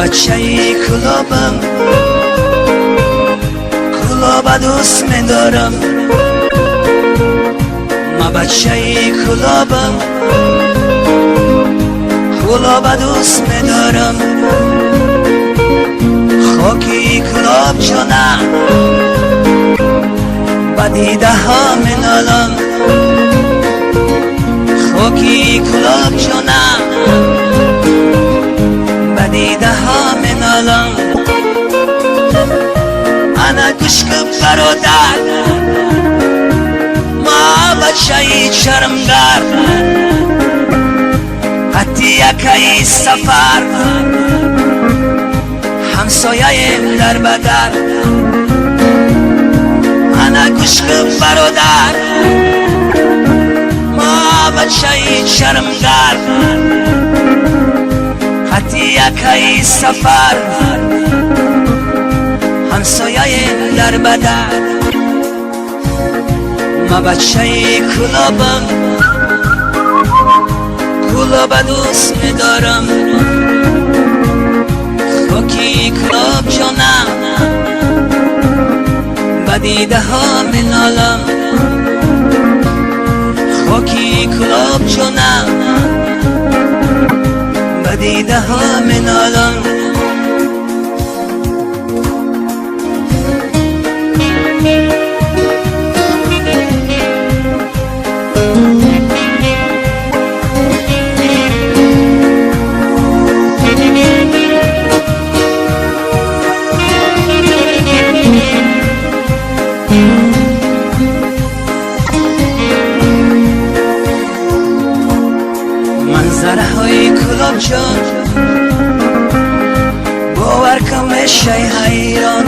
Бачаи Кӯлобам, Кӯлоба дӯст медорам. Ма бачаи Кӯлобам, Кӯлоба дӯст медорам. Хоки Кӯлоб ҷона ба дидаҳо менолам. Хоки Кӯлоб ҷона ба дидаҳо менолам. Ана гӯш кун, бародар, ма бачаи чармгар, қати якаи Сафар ҳамсояем дар ба дар. Ана гӯш кун, бародар, ма бачаи чармгар, қати якаи Сафар ҳамсояем дар ба дар. Ма бачаи Кӯлобам, Кӯлоба дӯст медорам. Хоки Кӯлоб ҷона ба дидаҳо менолам. Хоки Кӯлоб ҷона ба дидаҳо менолам. Манзараҳои Кӯлобҷон, бовар кун, мешай ҳайрон.